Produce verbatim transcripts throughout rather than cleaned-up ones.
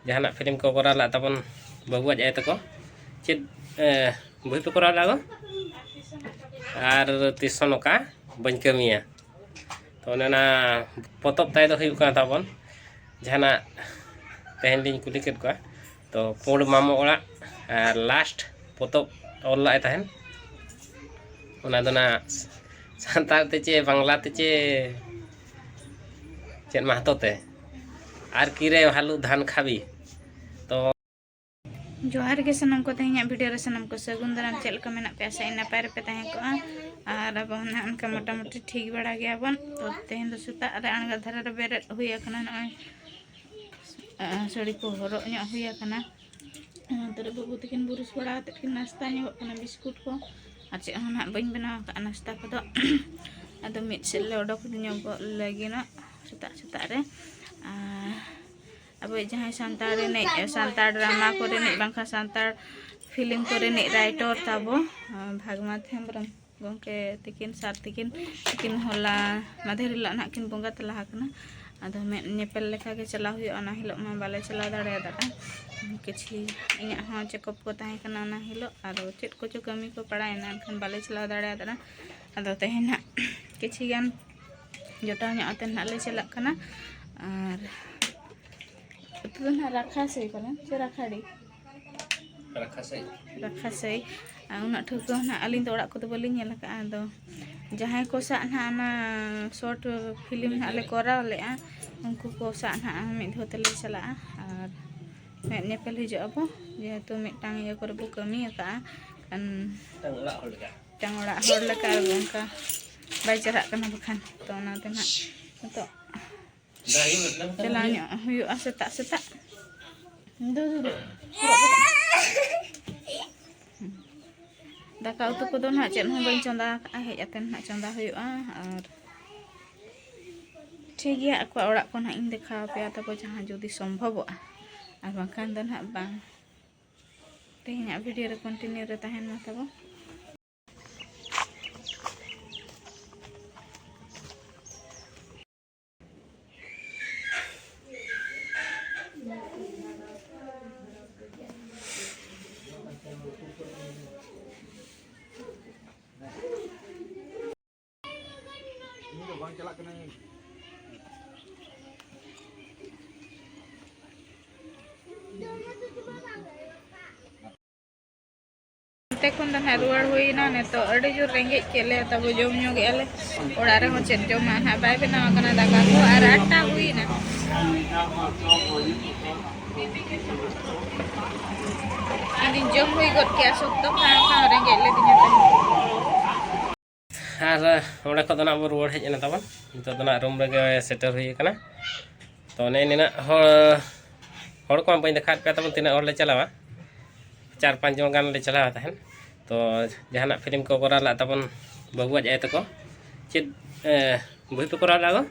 ᱡᱟᱦᱟᱱᱟᱜ ᱯᱷᱤᱞᱢ ᱠᱚ ᱠᱚᱨᱟᱣ ᱞᱮᱫ ᱛᱟᱵᱚᱱ ᱵᱟᱹᱵᱩ ᱟᱡ ᱟᱭᱳ ᱛᱟᱠᱚ᱾ ᱪᱮᱫ ᱵᱳᱭ ᱯᱮ ᱠᱚᱨᱟᱣ ᱞᱮᱫᱟ ᱜᱚ? ᱟᱨ ᱛᱤᱥ ᱦᱚᱸ ᱱᱚᱝᱠᱟ ᱵᱟᱹᱧ ᱠᱟᱹᱢᱤᱭᱟ᱾ ᱛᱚ ᱚᱱᱮ ᱚᱱᱟ ᱯᱚᱛᱚᱵ ᱛᱟᱭ ᱫᱚ ᱦᱩᱭᱩᱜ ᱠᱟᱱᱟ ᱛᱟᱵᱚᱱ ᱡᱟᱦᱟᱱᱟᱜ, ᱛᱮᱦᱮᱧ ᱞᱤᱧ ᱠᱩᱞᱤ ᱠᱮᱫ ᱠᱚᱣᱟ᱾ ᱛᱚ ᱯᱩᱸᱰ ᱢᱟᱢᱚ ᱚᱲᱟᱜ ᱟᱨ ᱞᱟᱥᱴ ᱯᱚᱛᱚᱵ ᱚᱞ ᱞᱟᱜᱼᱟᱭ ᱛᱟᱦᱮᱱ, ᱚᱱᱟ ᱫᱚ ᱱᱟ ᱥᱟᱱᱛᱟᱲ ᱛᱮ ᱪᱮ ᱵᱟᱝᱞᱟ ᱛᱮ ᱪᱮ ᱪᱮᱫ ᱢᱟᱦᱛᱚ ᱛᱮ, ᱟᱨ ᱠᱤᱨᱮ ᱵᱷᱟᱞᱩ ᱫᱷᱟᱱ ᱠᱷᱟᱵᱤ᱾ ᱛᱚ ᱡᱚᱦᱟᱨ ᱜᱮ ᱥᱟᱱᱟᱢ ᱠᱚ, ᱛᱮᱦᱮᱧᱟᱜ ᱵᱷᱤᱰᱤᱭᱳ ᱨᱮ ᱥᱟᱱᱟᱢ ᱠᱚ ᱥᱟᱹᱜᱩᱱ ᱫᱟᱨᱟᱢ᱾ ᱪᱮᱫ ᱞᱮᱠᱟ ᱢᱮᱱᱟᱜ ᱯᱮᱭᱟ? ᱟᱥᱟᱭᱟᱹᱧ ᱱᱟᱯᱟᱭ ᱨᱮᱯᱮ ᱛᱟᱦᱮᱸ ᱠᱚᱜᱼᱟ᱾ ᱟᱨ ᱟᱵᱚ ᱦᱚᱸ ᱱᱟᱦᱟᱜ ᱚᱱᱠᱟ ᱢᱚᱴᱟᱢᱩᱴᱤ ᱴᱷᱤᱠ ᱵᱟᱲᱟ ᱜᱮᱭᱟᱵᱚᱱ᱾ ᱛᱚ ᱛᱮᱦᱮᱧ ᱫᱚ ᱥᱮᱛᱟᱜ ᱨᱮ ᱟᱬᱜᱟᱛ ᱫᱷᱟᱨᱟ ᱨᱮ ᱵᱮᱨᱮᱫ ᱦᱩᱭ ᱟᱠᱟᱱᱟ, ᱱᱚᱜᱼᱚᱭ ᱥᱟᱹᱲᱤ ᱠᱚ ᱦᱚᱨᱚᱜ ᱧᱚᱜ ᱦᱩᱭ ᱟᱠᱟᱱᱟ᱾ ᱱᱚᱛᱮ ᱨᱮ ᱵᱟᱹᱵᱩ ᱛᱟᱹᱠᱤᱱ ᱵᱩᱨᱩᱥ ᱵᱟᱲᱟ ᱠᱟᱛᱮᱫ ᱠᱤᱱ ᱱᱟᱥᱛᱟ ᱧᱚᱜᱚᱜ ᱠᱟᱱᱟ, ᱵᱤᱥᱠᱩᱴ ᱠᱚ᱾ ᱟᱨ ᱪᱮᱫ ᱦᱚᱸ ᱱᱟᱦᱟᱜ ᱵᱟᱹᱧ ᱵᱮᱱᱟᱣ ᱟᱠᱟᱫᱼᱟ ᱱᱟᱥᱛᱟ ᱠᱚᱫᱚ᱾ ᱟᱫᱚ ᱢᱤᱫ ᱥᱮᱫ ᱞᱮ ᱚᱰᱚᱠ ᱧᱚᱜᱚᱜ ᱞᱟᱹᱜᱤᱫ ᱱᱟᱜ ᱥᱮᱛᱟᱜ ᱥᱮᱛᱟᱜ ᱨᱮ᱾ ᱟᱨ ᱟᱵᱚᱭᱤᱡ ᱡᱟᱦᱟᱸᱭ ᱥᱟᱱᱛᱟᱲ ᱨᱤᱱᱤᱡ, ᱥᱟᱱᱛᱟᱲ ᱰᱨᱟᱢᱟ ᱠᱚᱨᱮᱱᱤᱡ ᱵᱟᱝᱠᱷᱟᱱ ᱥᱟᱱᱛᱟᱲ ᱯᱷᱤᱞᱢ ᱠᱚᱨᱮᱱᱤᱡ ᱨᱟᱭᱴᱚᱨ ᱛᱟᱵᱚ, ᱵᱷᱟᱜᱽᱢᱟᱛ ᱦᱮᱢᱵᱨᱚᱢ ᱜᱚᱢᱠᱮ ᱛᱤᱠᱤᱱ, ᱥᱟᱨ ᱛᱤᱠᱤᱱ, ᱛᱤᱠᱤᱱ ᱦᱚᱞᱟ ᱢᱟᱫᱷᱮᱨ ᱦᱤᱞᱳᱜ ᱱᱟᱦᱟᱜ ᱠᱤᱱ ᱵᱚᱸᱜᱟ ᱛᱟᱞᱟ ᱟᱠᱟᱱᱟ᱾ ᱟᱫᱚ ᱢᱮᱫ ᱧᱮᱯᱮᱞ ᱞᱮᱠᱟ ᱜᱮ ᱪᱟᱞᱟᱣ ᱦᱩᱭᱩᱜᱼᱟ᱾ ᱚᱱᱟ ᱦᱤᱞᱳᱜ ᱢᱟ ᱵᱟᱞᱮ ᱪᱟᱞᱟᱣ ᱫᱟᱲᱮᱭᱟᱫᱟ, ᱠᱤᱪᱷᱤ ᱤᱧᱟᱹᱜ ᱦᱚᱸ ᱪᱮᱠᱟᱯ ᱠᱚ ᱛᱟᱦᱮᱸ ᱠᱟᱱᱟ ᱚᱱᱟ ᱦᱤᱞᱳᱜ, ᱟᱨ ᱪᱮᱫ ᱠᱚᱪᱚ ᱠᱟᱹᱢᱤ ᱠᱚ ᱯᱟᱲᱟᱣᱮᱱᱟ, ᱮᱱᱠᱷᱟᱱ ᱵᱟᱞᱮ ᱪᱟᱞᱟᱣ ᱫᱟᱲᱮᱭᱟᱫᱟ᱾ ᱟᱫᱚ ᱛᱮᱦᱮᱧ ᱱᱟᱦᱟᱜ ᱠᱤᱪᱷᱤ ᱜᱟᱱ ᱡᱚᱴᱟᱣ ᱧᱚᱜ ᱟᱛᱮ ᱱᱟᱦᱟᱜ ᱞᱮ ᱪᱟᱞᱟᱜ ᱠᱟᱱᱟ᱾ ᱟᱨ ᱩᱛᱩ ᱫᱚ ᱱᱟᱦᱟᱜ ᱨᱟᱠᱷᱟ ᱥᱟᱹᱭ ᱯᱟᱞᱮᱱ ᱥᱮ ᱨᱟᱠᱷᱟᱲᱤ? ᱨᱟᱠᱷᱟ ᱥᱟᱹᱭ᱾ ᱨᱟᱠᱷᱟ ᱥᱟᱹᱭ᱾ ᱟᱨ ᱩᱱᱟᱹᱜ ᱴᱷᱟᱹᱣᱠᱟᱹ ᱱᱟᱦᱟᱜ ᱟᱹᱞᱤᱧ ᱫᱚ ᱚᱲᱟᱜ ᱠᱚᱫᱚ ᱵᱟᱹᱞᱤᱧ ᱧᱮᱞ ᱟᱠᱟᱫᱼᱟ᱾ ᱟᱫᱚ ᱡᱟᱦᱟᱸᱭ ᱠᱚ ᱥᱟᱜ ᱱᱟᱦᱟᱜ ᱚᱱᱟ ᱥᱚᱨᱴ ᱯᱷᱤᱞᱢ ᱱᱟᱦᱟᱜ ᱞᱮ ᱠᱚᱨᱟᱣ ᱞᱮᱫᱼᱟ, ᱩᱱᱠᱩ ᱠᱚ ᱥᱟᱜ ᱱᱟᱦᱟᱜ ᱢᱤᱫ ᱫᱷᱟᱣ ᱛᱮᱞᱮ ᱪᱟᱞᱟᱜᱼᱟ᱾ ᱟᱨ ᱢᱮᱫ ᱧᱮᱯᱮᱞ ᱦᱤᱡᱩᱜ ᱟᱵᱚ, ᱡᱮᱦᱮᱛᱩ ᱢᱤᱫᱴᱟᱝ ᱤᱭᱟᱹ ᱠᱚᱨᱮ ᱵᱚ ᱠᱟᱹᱢᱤ ᱟᱠᱟᱫᱼᱟ᱾ ᱠᱷᱟᱱ ᱢᱤᱫᱴᱟᱝ ᱚᱲᱟᱜ ᱦᱚᱲ ᱞᱮᱠᱟ᱾ ᱢᱤᱫᱴᱟᱝ ᱚᱲᱟᱜ ᱦᱚᱲ ᱞᱮᱠᱟ ᱟᱨ ᱚᱱᱠᱟ ᱵᱟᱭ ᱪᱟᱞᱟᱜ ᱠᱟᱱᱟ ᱵᱟᱠᱷᱟᱱ᱾ ᱛᱚ ᱚᱱᱟᱛᱮ ᱱᱟᱦᱟᱜ ᱱᱤᱛᱚᱜ ᱪᱟᱞᱟᱣ ᱧᱚᱜ ᱦᱩᱭᱩᱜᱼᱟ ᱥᱮᱛᱟᱜ ᱥᱮᱛᱟᱜ᱾ ᱫᱩ, ᱫᱩ, ᱫᱩ᱾ ᱫᱟᱠᱟ ᱩᱛᱩ ᱠᱚᱫᱚ ᱱᱟᱦᱟᱜ ᱪᱮᱫ ᱦᱚᱸ ᱵᱟᱹᱧ ᱪᱚᱸᱫᱟ ᱟᱠᱟᱫᱼᱟ, ᱦᱮᱡ ᱟᱛᱮ ᱱᱟᱦᱟᱜ ᱪᱚᱸᱫᱟ ᱦᱩᱭᱩᱜᱼᱟ᱾ ᱟᱨ ᱴᱷᱤᱠ ᱜᱮᱭᱟ, ᱟᱠᱚᱣᱟᱜ ᱚᱲᱟᱜ ᱠᱚ ᱱᱟᱦᱟᱜ ᱤᱧ ᱫᱮᱠᱷᱟᱣ ᱟᱯᱮᱭᱟ ᱛᱟᱵᱚ, ᱡᱟᱦᱟᱸ ᱡᱩᱫᱤ ᱥᱚᱢᱵᱷᱚᱵᱚᱜᱼᱟ, ᱟᱨ ᱵᱟᱝᱠᱷᱟᱱ ᱫᱚ ᱱᱟᱦᱟᱜ ᱵᱟᱝ᱾ ᱛᱮᱦᱮᱧᱟᱜ ᱵᱷᱤᱰᱤᱭᱳ ᱨᱮ ᱠᱚᱱᱴᱤᱱᱤᱭᱩ ᱨᱮ ᱛᱟᱦᱮᱱ ᱢᱟ ᱛᱟᱵᱚ᱾ ᱪᱟᱞᱟᱜ ᱠᱟᱹᱱᱟᱹᱧ᱾ ᱚᱱᱛᱮ ᱠᱷᱚᱱ ᱫᱚ ᱱᱟᱦᱟᱜ ᱨᱩᱣᱟᱹᱲ ᱦᱩᱭᱱᱟ᱾ ᱱᱤᱛᱚᱜ ᱟᱹᱰᱤ ᱡᱳᱨ ᱨᱮᱸᱜᱮᱡ ᱠᱮᱫ ᱞᱮᱭᱟ, ᱛᱟᱵᱚ ᱡᱚᱢ ᱧᱩ ᱠᱮᱫᱼᱟ ᱞᱮ᱾ ᱚᱲᱟᱜ ᱨᱮᱦᱚᱸ ᱪᱮᱫ ᱡᱚᱢᱟᱜ ᱱᱟᱦᱟᱜ ᱵᱟᱭ ᱵᱮᱱᱟᱣ ᱟᱠᱟᱱᱟ, ᱫᱟᱠᱟ ᱠᱚ, ᱟᱨ ᱟᱴ ᱴᱟ ᱦᱩᱭᱱᱟ᱾ ᱟᱫᱚᱧ ᱡᱚᱢ ᱦᱩᱭ ᱜᱚᱫ ᱠᱮᱜᱼᱟ ᱥᱚᱠᱛᱚ, ᱠᱷᱟᱱ ᱠᱷᱟᱱ ᱨᱮᱸᱜᱮᱡ ᱞᱮᱫᱤᱧᱟ ᱛᱟᱦᱮᱸᱫ᱾ ᱟᱨ ᱚᱸᱰᱮ ᱠᱷᱚᱱ ᱫᱚ ᱱᱟᱜ ᱵᱚᱱ ᱨᱩᱣᱟᱹᱲ ᱦᱮᱡ ᱮᱱᱟ ᱛᱟᱵᱚᱱ᱾ ᱱᱤᱛᱚᱜ ᱫᱚ ᱱᱟᱜ ᱨᱩᱢ ᱨᱮᱜᱮ ᱥᱮᱴᱮᱨ ᱦᱩᱭ ᱟᱠᱟᱱᱟ᱾ ᱛᱚ ᱱᱮᱜᱼᱮ ᱱᱤᱱᱟᱹᱜ ᱦᱚᱲ, ᱦᱚᱲ ᱠᱚᱢᱟ ᱵᱟᱹᱧ ᱫᱮᱠᱷᱟᱣᱟᱫ ᱯᱮᱭᱟ ᱛᱟᱵᱚᱱ, ᱛᱤᱱᱟᱹᱜ ᱦᱚᱲ ᱞᱮ ᱪᱟᱞᱟᱣᱟ᱾ ᱪᱟᱨ ᱯᱟᱸᱪ ᱡᱚᱱ ᱜᱟᱱ ᱞᱮ ᱪᱟᱞᱟᱣ ᱛᱟᱦᱮᱸᱫ᱾ ᱛᱚ ᱡᱟᱦᱟᱱᱟᱜ ᱯᱷᱤᱞᱢ ᱠᱚ ᱠᱚᱨᱟᱣ ᱞᱮᱫ ᱛᱟᱵᱚᱱ ᱵᱟᱹᱵᱩᱣᱟᱜ ᱟᱭᱳ ᱛᱟᱠᱚ, ᱪᱮᱫ ᱮ, ᱵᱳᱭ ᱯᱮ ᱠᱚᱨᱟᱣ ᱞᱮᱫᱟ ᱜᱚ?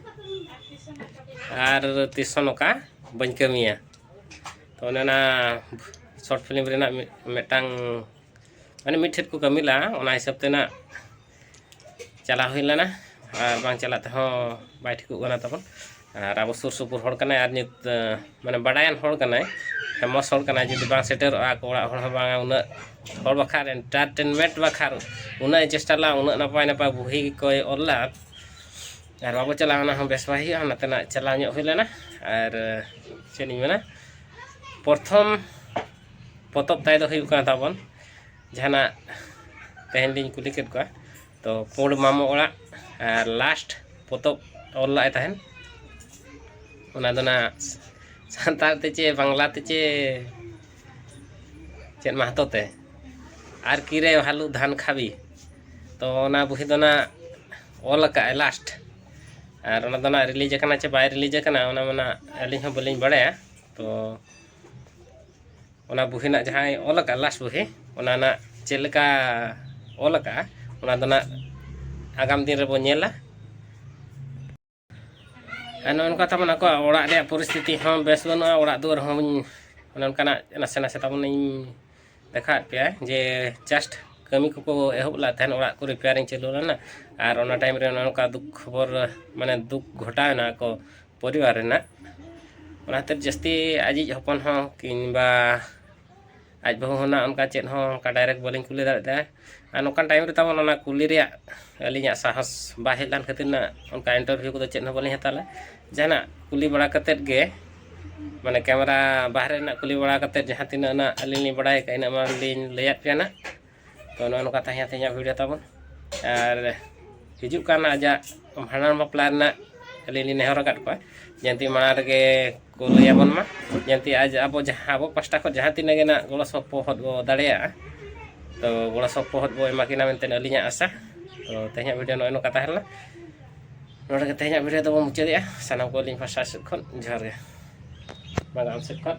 ᱟᱨ ᱛᱤᱥ ᱦᱚᱸ ᱱᱚᱝᱠᱟ ᱵᱟᱹᱧ ᱠᱟᱹᱢᱤᱭᱟ᱾ ᱛᱚ ᱚᱱᱮ ᱚᱱᱟ ᱥᱚᱨᱴ ᱯᱷᱤᱞᱢ ᱨᱮᱱᱟᱜ ᱢᱤᱫ, ᱢᱤᱫᱴᱟᱝ ᱢᱟᱱᱮ ᱢᱤᱫ ᱴᱷᱮᱱ ᱠᱚ ᱠᱟᱹᱢᱤ ᱞᱮᱫᱼᱟ, ᱚᱱᱟ ᱦᱤᱥᱟᱹᱵ ᱛᱮ ᱱᱟᱜ ᱪᱟᱞᱟᱣ ᱦᱩᱭ ᱞᱮᱱᱟ᱾ ᱟᱨ ᱵᱟᱝ ᱪᱟᱞᱟᱜ ᱛᱮᱦᱚᱸ ᱵᱟᱭ ᱴᱷᱤᱠᱚᱜ ᱠᱟᱱᱟ ᱛᱟᱵᱚᱱ᱾ ᱟᱨ ᱟᱵᱚ ᱥᱩᱨ ᱥᱩᱯᱩᱨ ᱦᱚᱲ ᱠᱟᱱᱟᱭ, ᱟᱨ ᱱᱤᱛ ᱢᱟᱱᱮ ᱵᱟᱰᱟᱭᱟᱱ ᱦᱚᱲ ᱠᱟᱱᱟᱭ, ᱯᱷᱮᱢᱟᱥ ᱦᱚᱲ ᱠᱟᱱᱟᱭ᱾ ᱡᱩᱫᱤ ᱵᱟᱝ ᱥᱮᱴᱮᱨᱚᱜᱼᱟ ᱟᱠᱚ ᱚᱲᱟᱜ ᱦᱚᱲ ᱦᱚᱸ ᱵᱟᱝᱟ, ᱩᱱᱟᱹᱜ ᱦᱚᱲ ᱵᱟᱠᱷᱨᱟ ᱮᱱᱴᱟᱨᱴᱮᱱᱢᱮᱱᱴ ᱵᱟᱠᱷᱨᱟ ᱩᱱᱟᱹᱜ ᱮ ᱪᱮᱥᱴᱟ ᱞᱮᱫᱼᱟ, ᱩᱱᱟᱹᱜ ᱱᱟᱯᱟᱭ ᱱᱟᱯᱟᱭ ᱵᱩᱦᱤ ᱠᱚᱭ ᱚᱞ ᱞᱮᱫᱼᱟ᱾ ᱟᱨ ᱵᱟᱵᱚ ᱪᱟᱞᱟᱣ, ᱚᱱᱟ ᱦᱚᱸ ᱵᱮᱥ ᱵᱟᱭ ᱦᱩᱭᱩᱜᱼᱟ᱾ ᱚᱱᱟᱛᱮ ᱱᱟᱜ ᱪᱟᱞᱟᱣ ᱧᱚᱜ ᱦᱩᱭ ᱞᱮᱱᱟ᱾ ᱟᱨ ᱪᱮᱫ ᱤᱧ ᱢᱮᱱᱟ, ᱯᱨᱚᱛᱷᱚᱢ ᱯᱚᱛᱚᱵ ᱛᱟᱭ ᱫᱚ ᱦᱩᱭᱩᱜ ᱠᱟᱱᱟ ᱛᱟᱵᱚᱱ ᱡᱟᱦᱟᱱᱟᱜ, ᱛᱮᱦᱮᱧ ᱞᱤᱧ ᱠᱩᱞᱤ ᱠᱮᱫ ᱠᱚᱣᱟ, ᱛᱚ ᱯᱩᱸᱰ ᱢᱟᱢᱚ ᱚᱲᱟᱜ᱾ ᱟᱨ ᱞᱟᱥᱴ ᱯᱚᱛᱚᱵ ᱚᱞ ᱞᱟᱜᱼᱟᱭ ᱛᱟᱦᱮᱱ, ᱚᱱᱟ ᱫᱚ ᱱᱟᱜ ᱥᱟᱱᱛᱟᱲ ᱛᱮ ᱪᱮ ᱵᱟᱝᱞᱟ ᱛᱮ ᱪᱮ ᱪᱮᱫ ᱢᱟᱦᱟᱛᱚ ᱛᱮ, ᱟᱨ ᱠᱤᱨᱮ ᱵᱷᱟᱞᱩ ᱫᱷᱟᱱ ᱠᱷᱟᱵᱤ᱾ ᱛᱚ ᱚᱱᱟ ᱵᱩᱦᱤ ᱫᱚ ᱱᱟᱜ ᱚᱞ ᱟᱠᱟᱫᱼᱟᱭ ᱞᱟᱥᱴ, ᱟᱨ ᱚᱱᱟ ᱫᱚ ᱱᱟᱜ ᱨᱤᱞᱤᱡᱽ ᱟᱠᱟᱱᱟ ᱪᱮ ᱵᱟᱭ ᱨᱤᱞᱤᱡᱽ ᱟᱠᱟᱱᱟ, ᱚᱱᱟ ᱢᱟ ᱱᱟᱜ ᱟᱹᱞᱤᱧ ᱦᱚᱸ ᱵᱟᱹᱞᱤᱧ ᱵᱟᱲᱟᱭᱟ᱾ ᱛᱚ ᱚᱱᱟ ᱵᱩᱦᱤ ᱱᱟᱜ ᱡᱟᱦᱟᱸᱭ ᱚᱞ ᱟᱠᱟᱫ, ᱞᱟᱥᱴ ᱵᱩᱦᱤ, ᱚᱱᱟ ᱱᱟᱜ ᱪᱮᱫ ᱞᱮᱠᱟ ᱚᱞ ᱟᱠᱟᱫᱼᱟ, ᱚᱱᱟ ᱫᱚ ᱱᱟᱜ ᱟᱜᱟᱢ ᱫᱤᱱ ᱨᱮᱵᱚ ᱧᱮᱞᱟ᱾ ᱟᱨ ᱱᱚᱜᱼᱚ ᱱᱚᱝᱠᱟ ᱛᱟᱵᱚᱱ ᱟᱠᱚᱣᱟᱜ ᱚᱲᱟᱜ ᱨᱮᱭᱟᱜ ᱯᱚᱨᱤᱥᱛᱷᱤᱛᱤ ᱦᱚᱸ ᱵᱮᱥ ᱵᱟᱹᱱᱩᱜᱼᱟ, ᱚᱲᱟᱜ ᱫᱩᱣᱟᱹᱨ ᱦᱚᱸ ᱚᱱᱮ ᱚᱱᱠᱟᱱᱟᱜ ᱱᱟᱥᱮ ᱱᱟᱥᱮ ᱛᱟᱵᱚᱱ ᱤᱧ ᱫᱮᱠᱷᱟᱣᱟᱫ ᱯᱮᱭᱟ ᱡᱮ just ᱠᱟᱹᱢᱤ ᱠᱚᱠᱚ ᱮᱦᱚᱵ ᱞᱮᱫ ᱛᱟᱦᱮᱱ, ᱚᱲᱟᱜ ᱠᱚ ᱨᱤᱯᱮᱭᱟᱨᱤᱝ ᱪᱟᱹᱞᱩ ᱞᱮᱱᱟ᱾ ᱟᱨ ᱚᱱᱟ ᱴᱟᱭᱤᱢ ᱨᱮ ᱚᱱᱮ ᱚᱱᱠᱟ ᱫᱩᱠ ᱠᱷᱚᱵᱚᱨ, ᱢᱟᱱᱮ ᱫᱩᱠ ᱜᱷᱚᱴᱟᱣ ᱮᱱᱟ ᱟᱠᱚ ᱯᱚᱨᱤᱵᱟᱨ ᱨᱮᱱᱟᱜ᱾ ᱚᱱᱟ ᱠᱷᱟᱹᱛᱤᱨ ᱡᱟᱹᱥᱛᱤ ᱟᱡᱤᱡ ᱦᱚᱯᱚᱱ ᱦᱚᱸ ᱠᱤᱝᱵᱟ ᱟᱡ ᱵᱟᱹᱦᱩ ᱦᱚᱸ ᱱᱟᱜ ᱚᱱᱠᱟ ᱪᱮᱫ ᱦᱚᱸ ᱚᱱᱠᱟ ᱰᱟᱭᱨᱮᱠᱴ ᱵᱟᱹᱞᱤᱧ ᱠᱩᱞᱤ ᱫᱟᱲᱮᱭᱟᱫᱟ᱾ ᱟᱨ ᱱᱚᱝᱠᱟᱱ ᱴᱟᱭᱤᱢ ᱨᱮ ᱛᱟᱵᱚᱱ ᱚᱱᱟ ᱠᱩᱞᱤ ᱨᱮᱭᱟᱜ ᱟᱹᱞᱤᱧᱟᱜ ᱥᱟᱦᱚᱥ ᱵᱟᱭ ᱦᱮᱡ ᱞᱮᱱ ᱠᱷᱟᱹᱛᱤᱨ ᱱᱟᱜ ᱚᱱᱠᱟ ᱤᱱᱴᱟᱨᱵᱷᱤᱭᱩ ᱠᱚᱫᱚ ᱪᱮᱫ ᱦᱚᱸ ᱵᱟᱹᱞᱤᱧ ᱦᱟᱛᱟᱣ ᱞᱮᱫᱟ᱾ ᱡᱟᱦᱟᱱᱟᱜ ᱠᱩᱞᱤ ᱵᱟᱲᱟ ᱠᱟᱛᱮᱫ ᱜᱮ, ᱢᱟᱱᱮ ᱠᱮᱢᱮᱨᱟ ᱵᱟᱦᱨᱮ ᱨᱮᱱᱟᱜ ᱠᱩᱞᱤ ᱵᱟᱲᱟ ᱠᱟᱛᱮᱫ ᱡᱟᱦᱟᱸ ᱛᱤᱱᱟᱹᱜ ᱱᱟᱜ ᱟᱹᱞᱤᱧ ᱞᱤᱧ ᱵᱟᱲᱟᱭ ᱟᱠᱟᱫ, ᱤᱱᱟᱹᱜ ᱢᱟ ᱞᱤᱧ ᱞᱟᱹᱭᱟᱫ ᱯᱮᱭᱟ ᱱᱟᱜ᱾ ᱛᱚ ᱱᱚᱜᱼᱚ ᱱᱚᱝᱠᱟ ᱛᱟᱦᱮᱸ ᱛᱮᱦᱮᱧᱟᱜ ᱵᱷᱤᱰᱤᱭᱳ ᱛᱟᱵᱚᱱ᱾ ᱟᱨ ᱦᱤᱡᱩᱜ ᱠᱟᱱ ᱟᱡᱟᱜ ᱵᱷᱟᱸᱰᱟᱱ ᱵᱟᱯᱞᱟ ᱨᱮᱱᱟᱜ ᱟᱹᱞᱤᱧ ᱞᱤᱧ ᱱᱮᱦᱚᱨ ᱟᱠᱟᱫ ᱠᱚᱣᱟ, ᱡᱮᱱᱛᱤ ᱢᱟᱲᱟᱝ ᱨᱮᱜᱮ ᱠᱚ ᱞᱟᱹᱭ ᱟᱵᱚᱱ ᱢᱟ, ᱡᱮᱱᱛᱤ ᱟᱡ ᱟᱵᱚ ᱡᱟᱦᱟᱸ ᱟᱵᱚ ᱯᱟᱥᱴᱟ ᱠᱷᱚᱱ ᱡᱟᱦᱟᱸ ᱛᱤᱱᱟᱹᱜ ᱜᱮ ᱱᱟᱜ ᱜᱚᱲᱚ ᱥᱚᱯᱚᱦᱚᱫ ᱵᱚ ᱫᱟᱲᱮᱭᱟᱜᱼᱟ, ᱛᱚ ᱜᱚᱲᱚ ᱥᱚᱯᱚᱦᱚᱫ ᱵᱚ ᱮᱢᱟ ᱠᱤᱱᱟ ᱢᱮᱱᱛᱮ ᱟᱹᱞᱤᱧᱟᱜ ᱟᱥᱟ᱾ ᱛᱚ ᱛᱮᱦᱮᱧᱟᱜ ᱵᱷᱤᱰᱤᱭᱳ ᱱᱚᱜᱼᱚᱭ ᱱᱚᱝᱠᱟ ᱛᱟᱦᱮᱸ ᱞᱮᱱᱟ᱾ ᱱᱚᱰᱮ ᱜᱮ ᱛᱮᱦᱮᱧᱟᱜ ᱵᱷᱤᱰᱤᱭᱳ ᱫᱚᱵᱚᱱ ᱢᱩᱪᱟᱹᱫᱮᱜᱼᱟ᱾ ᱥᱟᱱᱟᱢ ᱠᱚ ᱟᱹᱞᱤᱧ ᱯᱟᱥᱴᱟ ᱥᱮᱫ ᱠᱷᱚᱱ ᱡᱚᱦᱟᱨ ᱜᱮ, ᱵᱟᱝ ᱟᱢ ᱥᱮᱫ ᱠᱷᱚᱱ